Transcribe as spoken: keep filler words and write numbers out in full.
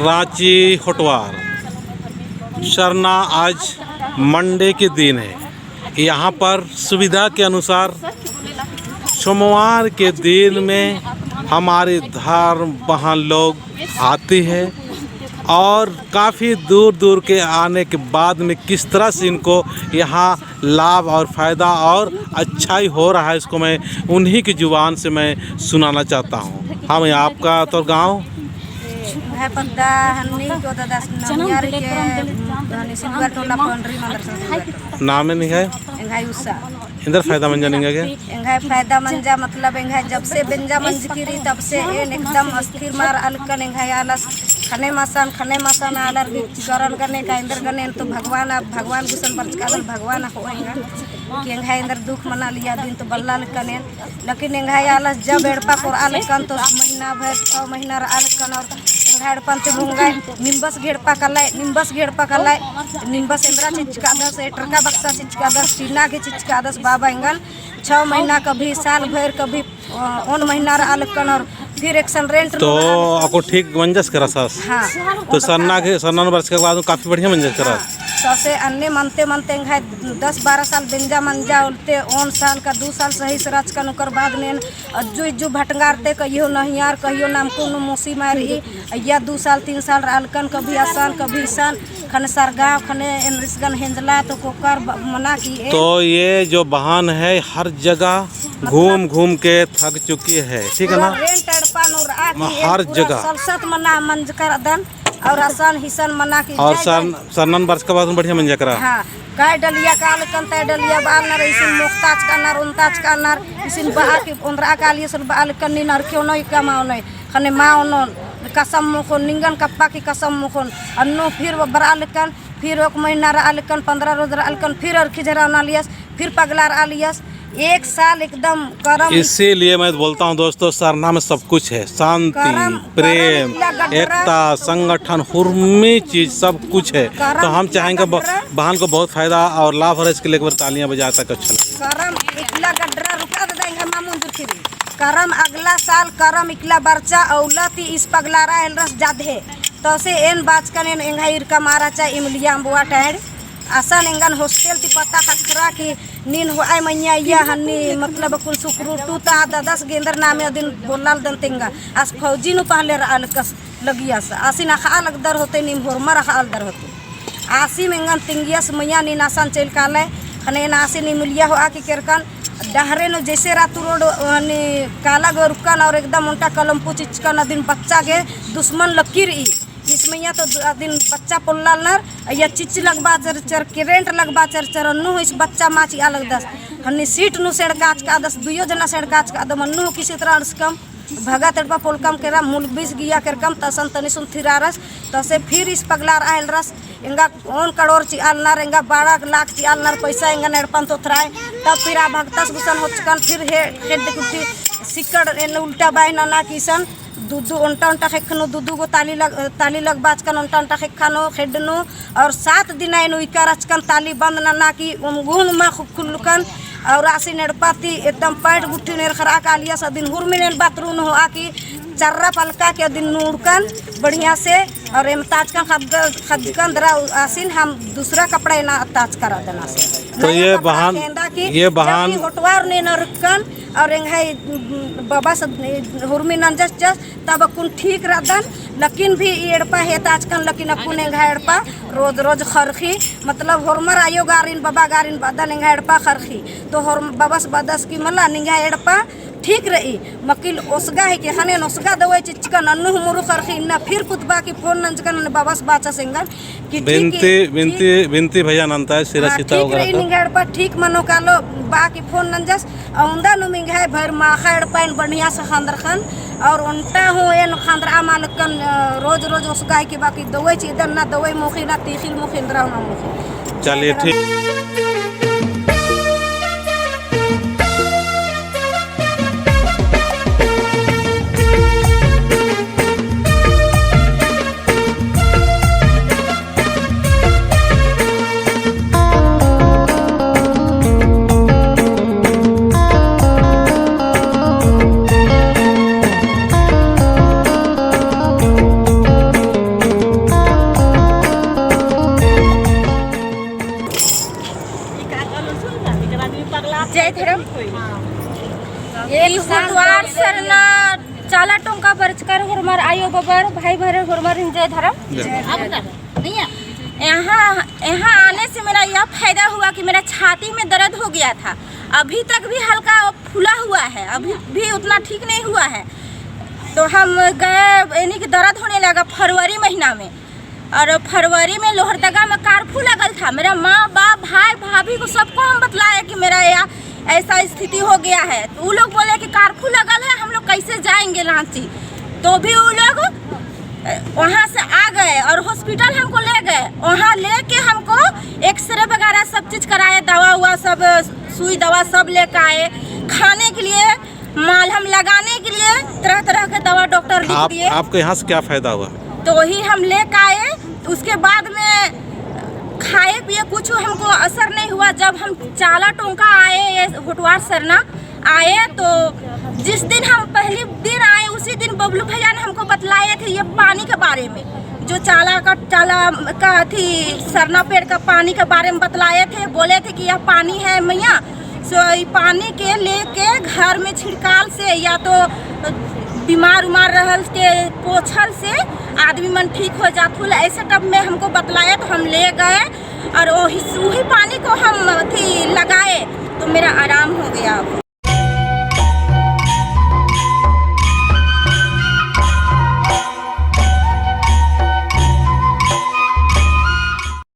रांची होटवार सरना आज मंडे के दिन है। यहाँ पर सुविधा के अनुसार सोमवार के दिन में हमारे धर्म बहन लोग आती है और काफ़ी दूर दूर के आने के बाद में किस तरह से इनको यहाँ लाभ और फ़ायदा और अच्छाई हो रहा है, इसको मैं उन्हीं की जुबान से मैं सुनाना चाहता हूँ। हाँ भैया, आपका तो गाँव? है पद्दा हन्नी को दादा ननियार के, हन्नी सिंगर टोला पंडरी मंदर से सिंगर टोला। नाम है निंग्है? एंग्है उषा। एन्देर फ़ायदा मंजा निंगा गे? एंग्है फ़ायदा मंजा मतलब एंग्है जब से बेंजा मंजकी रई तब से एन एकदम अस्थिर मा रआ लक्कन। एंग्है आलस खने मसन, खने मसन आलर गही करन गने का एन्देर गने तो भगवान, अब भगवान गुसन बरचकादन, भगवान अख़ोय एंगा कि एंग्है एन्देर दुख मना लिया दिन तो बल्ला लक्कन एन। लेकिन एंग्है आलस जब एड़पा कोरआ लक्कन तो महीना भर, छः महीना रआ लक्कन और एंग्है एड़पन ते मुंगय, निम्बस गे एड़पा कलय, निम्बस गे एड़पा कलय, निम्बस एन्दरा चिचकादस, एटरका बक्सा चिचकादस, टीना गे चिचकादस बाबा एंगन। छः महीना कभी साल भर कभी, अ, ओन महीना रआ लक्कन और फिर एकसन rent तो नू रआ लक्कन। अक्कु ठीक मंजस करा सास? हाँ। तो सरना गे, सरना नू बरचका के बाद काफ़ी बढ़िया मंजस करा? हाँ। तो से अन्ने मनते मनते एंग्है दस बारह साल बेंजा मंजा ओलते ओन साल का दू साल सही से रहचकन ओकर बाद में अज्जु इज्जु भटंगारते कहियो नहियार कहियो नामकुन मौसी मारी अइया दू साल तीन साल रआ लक्कन कभी असन कभी इसन। खने सरगाँव, खने एन रिसगन हेंजला, तो कोकर ब-, मना की ए। तो ये जो बहन है, हर जगह मतलब घूम घूम के थक चुकी है, ठीक है ना? पूरा rent एड़पा नू रआ की ए हर पूरा जगह। सलसत मना मंजकर अदन, और असन हिसन मना की और जय सर-, जय। सरनन बरचका बाद बढ़िया मंजा करा। हाँ, काय डलिया कालकन तय डलिया बालनर, इसिन मोक्ताचकानर, ओन्ताचकानर, इसिन बआ की ओन्द्रआ कालियस बआ लक्कन नीन अरखे ओनोय का मा ओनोय। खने मा ओनोन, कसम मोख़ोन, निंगन कप्पा की कसम मोख़ोन। अन्नु फिर बरआ लक्कन, फिर ओक महीना रआ लक्कन, पन्द्रह रोज रआ लक्कन, फिर अरखी झरा ओना लियस, फिर पगला रआ लियस। एक साल एकदम करम। इसीलिए मैं बोलता हूँ दोस्तों, सरना में सब कुछ है, शांति, करम, प्रेम, करम इकला गड्डरा। एकता, संगठन, हुरमी चीज सब कुछ है। करम तो हम इकला चाहेंगे ब-, गड्डरा। बहन को बहुत फायदा और लाभ हो रहा है, इसके लिए एक बार तालियां बजाए ताकि अच्छा लगे। करम इकला गड्डरा रुका दे देंगे मामू दुखी। करम अगला साल करम इकला बरचा अउला ती इस पगलारा हेलरस जादे। तो से एन बाचकन एन एंग्है इरका मारा चा इमलिया अम्बुआ टैंड़। असन एंगन hostel ती पता ख़क्खरा कि नीन होआय मइय्याँ इया हन्नी मतलब कुन सुकरूटू ता ददस गे एन्देर नामे अदिन बोलालदन तेंगा। आस फौजी नू पहले रआ लकस लगियस। आसिन अख़आ लगदर होते नीम होरमर अख़आ लगदर होते। आसिम एंगन तिंगियस मइय्याँ नीन असन चइल कालय। खने एन आसिन इमलिया होआ की केरकन डहरे नू जैसे रातू रोड, हनी काला गे रुकन और एकदम ओन्टा कलम्पु चिच्चकन अदिन बच्चा गे दुश्मन लक्की रई। इस मइय्याँ तो दु-, अदिन बच्चा पोल्लालनर, अइय्या चिच्च लगबा चरचर, current लगबा चरचर, अन्नु हूँ इस बच्चा मा चिआ लगदस। हनी seat नू सेड़काचकादस, दुइयो जना सेड़काचकादम, अन्नु हूँ किसी तरह अंड़सकम। भगत एड़पा पोलकम केरा, मुलबिस गिया केरकम, तसन तनिसुन थिरारस, तसे फिर इस पगलारा हेलरस, एंगा ओन कड़ोर चिआलनर, एंगा बाड़ा लाख चिआलनर, पैसा एंगन एड़पन तोथराय, तब फिर आ भगतस गुसन होचकन, फिर हे, हेड्ड गुट्ठी सिक्कड़ एन उल्टा बाय नना किसन, दुदु ओन्टा ओन्टा ख़ेक्खनो, दुदु गो ताली लग, ताली लगबाचकन ओन्टा ओन्टा ख़ेक्खनो, हेड्ड नू, और सात दिना एन उइका रहचकन ताली बंद नना की ओमगुन मा खु-, खुल्लकन, और आसिन एड़पा ती एकदम पैंट गुट्ठी नेर खरा कालियस अदिन हुरमिन एन बाथरूम होआ की चर्रा पलका के अदिन नूड़कन बढ़िया से, और एम ताचकन खद-, खदकन दरा आसिन हम दूसरा कपड़ा एना ताचका रअदन आसिन। तो नया ये कपड़ा बहान, खेंदा की ये जब बहान भी होटवार ने न रुकन, और एंग्है बबस हुरमी नंजस जस तब अक्कुन ठीक रअदन, लेकिन भी ई एड़पा हे ताचकन, लेकिन अक्कुन एंग्है एड़पा रोज रोज खरखी, मतलब होरमर आयो गारिन, बबा गारिन बअदन एंग्है एड़पा खरखी। तो होर-, बबस बअदस की मला निंग्है एड़पा ठीक रई, मकिल ओसगा है के, खने ओसगा दवाई चिच्चकन, अन्नु हूँ मुरु खरखी, इन्ना फिर कुतबा की फोन नंजकन, बबस बाचस एंगन, कि ठीक बिनती, है, बिनती, ठीक। बिनती भैया नन्ता है, सिरा हाँ, सीता ठीक वगैरह रई, तो। निंग्है एड़पा ठीक मनो कालो, बआ की फोन नंजस, औंदा नुम एंग्है भर माख़ा एड़पा एन बढ़िया से ख़ंदरख़न, और ओन्टा हूँ एन ख़ंदरआ मलकन, अ, रोज रोज ओसगा है कि बाकी दवाई चिअदन ना, दवाई मोख़ी ना, तीखिल मोख़ी, एन्दरा ना मोख़ी। चलिए, ठीक। हमार आयो बबर, भाई बहन, होरमारिन जय धरम। जय। यहाँ, यहाँ आने से मेरा यह फायदा हुआ कि मेरा छाती में दर्द हो गया था, अभी तक भी हल्का फूला हुआ है, अभी भी उतना ठीक नहीं हुआ है। तो हम गए, यानी कि दर्द होने लगा फरवरी महीना में, और फरवरी में लोहरदगा में कर्फ्यू लगल था। मेरा माँ, बाप, भाई, भाभी को, सबको हम बतलाए कि मेरा या ऐसा स्थिति हो गया है। तो वो लोग बोले कि कर्फ्यू लगल है, हम लोग कैसे जाएंगे रांची? तो भी वो लोग, अ, वहाँ से आ गए और हॉस्पिटल हमको ले गए। वहाँ लेके हमको एक्सरे वगैरह सब चीज़ कराए, दवा हुआ सब, सुई दवा सब लेके आए। खाने के लिए, मलहम लगाने के लिए तरह तरह के दवा डॉक्टर लिख आप, दिए। आपको यहाँ से क्या फ़ायदा हुआ? तो वही हम लेके आए, उसके बाद में खाए पिए कुछ हमको असर नहीं हुआ। जब हम चाला टोंका आए, ये होटवार सरना आए, तो जिस दिन हम पहली दिन आए, उसी दिन बबलू भैया ने हमको बतलाए थे ये पानी के बारे में, जो चाला का, चाला का थी, सरना पेड़ का पानी के बारे में बतलाए थे, बोले थे कि यह पानी है मैया, सो ई पानी के लेके घर में छिड़काल से या तो बीमार उमार रहल के पोछल से आदमी मन ठीक हो जात हुल। ऐसे तब में हमको बतलाया तो हम ले गए और वही, वही पानी को हम अथी लगाए तो मेरा आराम हो गया।